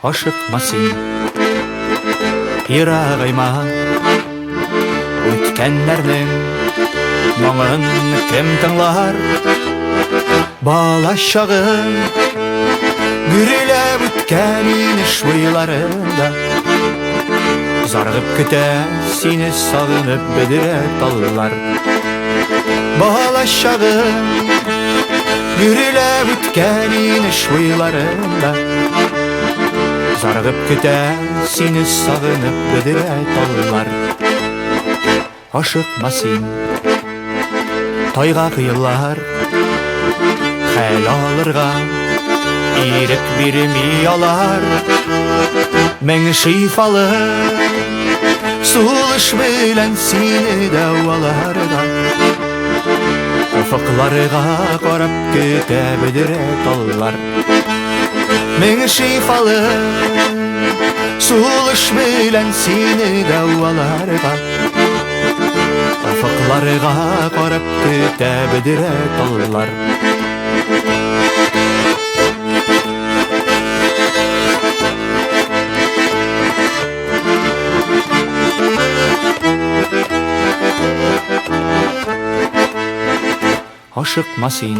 Ашыкма син, ерагайма. Үткәннәрнең моңын кем тыңлар? Бала чагым гөреләп үткән инеш буйларында. Зарыгып көтә сине сагынып бөдрә таллар. Бала чагым гөреләп үткән инеш буйларында. Зарыгып көтә сине сагынып бөдрә таллар. Ашыкма син, тайгак еллар, хәл алырга ирек бирми алар. Мең шифалы сулыш белән сине дәваларга. Офыкларга карап көтә бөдрә таллар. Мең шифалы сулыш белән сине дәваларга. Офыкларга карап көтә бөдрә таллар. Ашыкма син,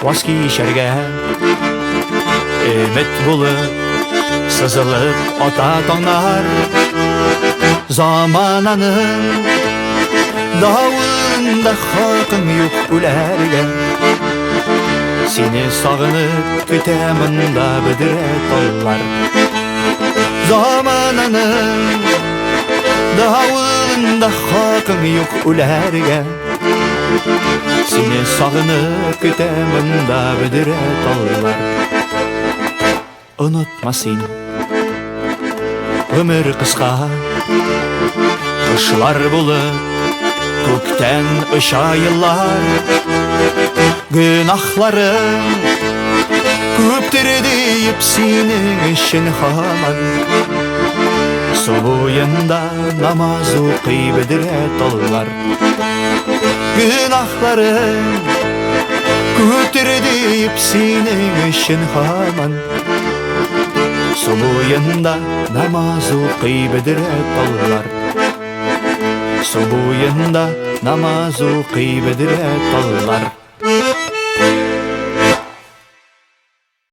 ваз кичәргә. Өмет булып, сызылып ата таңнар. Замананың давылында хакың юк үләргә. Сине сагынып көтә монда бөдрә таллар. Замананың давылында хакың юк үләргә. Сине сагынып көтә монда бөдрә таллар. Онытма син, гомер кыска, кошлар булып күктән оча еллар. Гөнаһларың күптер диеп синең өчен һаман су буенда намаз укый бөдрә таллар. Гөнаһларың күптер диеп синең өчен һаман су буенда намаз укый бөдрә таллар. Су буенда намаз укый бөдрә таллар.